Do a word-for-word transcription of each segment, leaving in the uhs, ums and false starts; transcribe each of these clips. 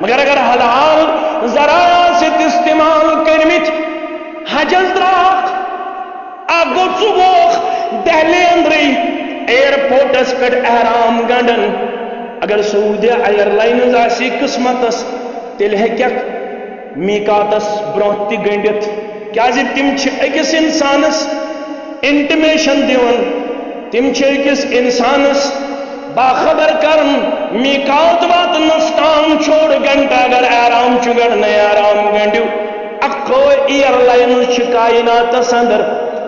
مگر اگر حلال ذرایع سۭتۍ استعمال کٔرمٕتۍ، حجس درٛاکھ، اکھ گوٚو ژٕ گوکھ دہلی اندرٕے ایئرپورٹس پٮ۪ٹھ احرام گنڈان۔ اگر سعودی ایئر لائنز آسی قسمتس، تیٚلہِ ہیٚککھ میقاتس برونٛہہ تہِ گٔنڈِتھ، کیازِ تِم چھِ أکِس انسانس انٹیمیشن دِوان، تِم چھِ أکِس انسانس باخبر کران، میقات واتنس تام چھوڑ گھنٹہ اگر احرام چھُ گنڈنَے، احرام گنڈِو۔ اکوے ایئر لائنز چھِ کائناتس اندر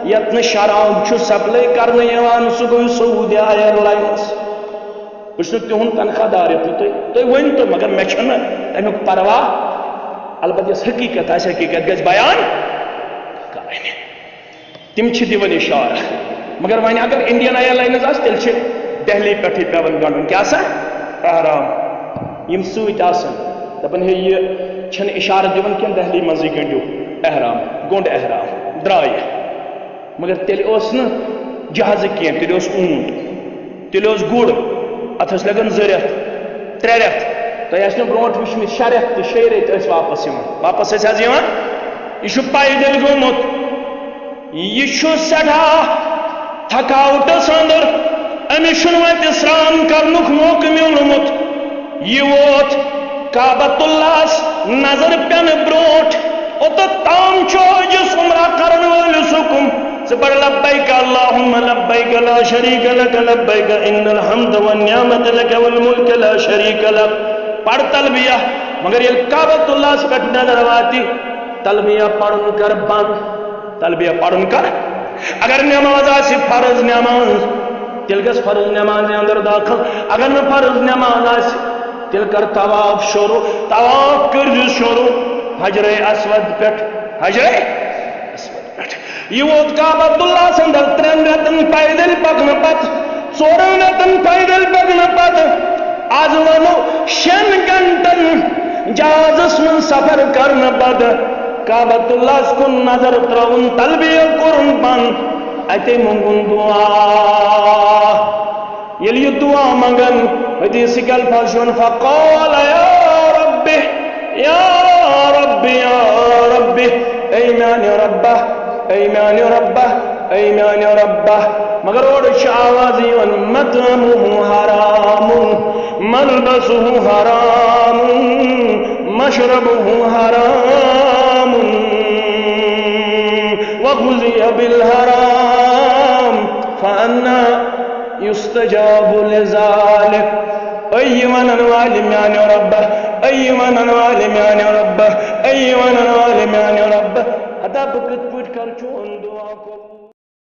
یتھ نہٕ شراب چھُ سپلائی کرنہٕ یِوان، سُہ گوٚو سعودی ایئر لائنز۔ بہٕ چھُس نہٕ تِہُنٛد تنخواہ دار یوٚتُے، تُہۍ، تُہۍ ؤنۍ تو، مگر مےٚ چھَنہٕ تَمیُک پرواہ۔ البتہ یۄس حقیٖقت آسہِ، حقیٖقت گژھِ بیان کَرٕنۍ۔ تِم چھِ دِوان اِشارٕ۔ مگر وۄنۍ اگر انڈین ایئر لائنز آسہِ، تیٚلہِ چھِ دہلی پٮ۪ٹھٕے پٮ۪وان گنٛڈُن۔ کیٛاہ سا؟ احرام۔ یِم سۭتۍ آسَن، دَپان، ہے، یہِ چھَنہٕ اِشارٕ دِوان کینٛہہ، دہلی منٛزٕے گنٛڈِو احرام، گوٚنٛڈ احرام، درٛاے۔ مگر تیٚلہِ اوس نہٕ جہازٕ کینٛہہ، تیٚلہِ اوس اوٗنٹ، تیٚلہِ اوس گُر، اَتھ ٲسۍ لَگان زٕ رٮ۪تھ، ترٛےٚ رٮ۪تھ۔ تۄہہِ آسہِ نہٕ برونٛٹھ وٕچھمٕتۍ، شےٚ رٮ۪تھ تہٕ شیٚیہِ رٮ۪تۍ ٲسۍ واپس یِوان۔ واپس ٲسۍ حظ یِوان؟ یہِ چھُ پیدٔلۍ گوٚمُت، یہِ چھُ سٮ۪ٹھاہ تھکاوٹس اندر، أمِس چھُنہٕ وۄنۍ وِسرام کرنُک موقعہٕ میوٗلمُت۔ یہِ ووت کعبۃ اللہس نظر پٮ۪نہٕ برونٛٹھ۔ اوٚتتھ تام چھُ حجس عمرہ کرن وٲلِس حُکم، ژٕ پَر لبیک اللہم لبیک لا شریک لک لبیک ان الحمد والنعمت لک والملک لا شریک لک۔ پَر تلبیہ۔ مگر ییٚلہِ کعبۃ اللہس پٮ۪ٹھ نظر واتہِ، تلبیہ پَرُن کر بنٛد۔ تلبیہ پَرُن کر۔ اگر نماز آسہِ فرض نماز، تیٚلہِ گژھ فرض نمازِ اندر دٲخل۔ اگر نہٕ فرض نماز آسہِ، تیٚلہِ کر طواف شروع۔ طواف کٔرزِ شروع حجرِ اسود پٮ۪ٹھ، حجرِ اسود پٮ۪ٹھ۔ یہِ ووت کعبۃ اللہس اندر ترٛٮ۪ن رٮ۪تن پیدل پکنہٕ پتہٕ، ژورن رٮ۪تن پیدل پکنہٕ پتہٕ، از ونو شٮ۪ن گھنٹن جہازس منٛز سفر کرنہٕ پتہٕ کعبۃ اللہس کُن نظر ترٲوٕن، تلبیہ کوٚرُن بنٛد، اتے مونٛگُن دعا۔ ییٚلہِ یہِ دعا منٛگن، حدیث کہِ الفاظ چھِ وَنان، فقال یا رب، یا رب، یا رب، اے میانہِ ربہ، اے میانہِ ربہ، اے میانہِ ربہ۔ مگر اورٕ چھِ آواز یِوان، مطعمہ حرام، ملبسہ حرام، مشربہ حرام، وغذی بالحرام، فانا یستجاب لذالک۔ اے یہِ ونن والہِ میانہِ ربہ، اے یہِ ونن والہِ میانہِ ربہ، اے یہِ ونن والہِ میانہِ ربہ۔ ہتا بہٕ کِتھ پٲٹھۍ کرٕ چون دعا قبول؟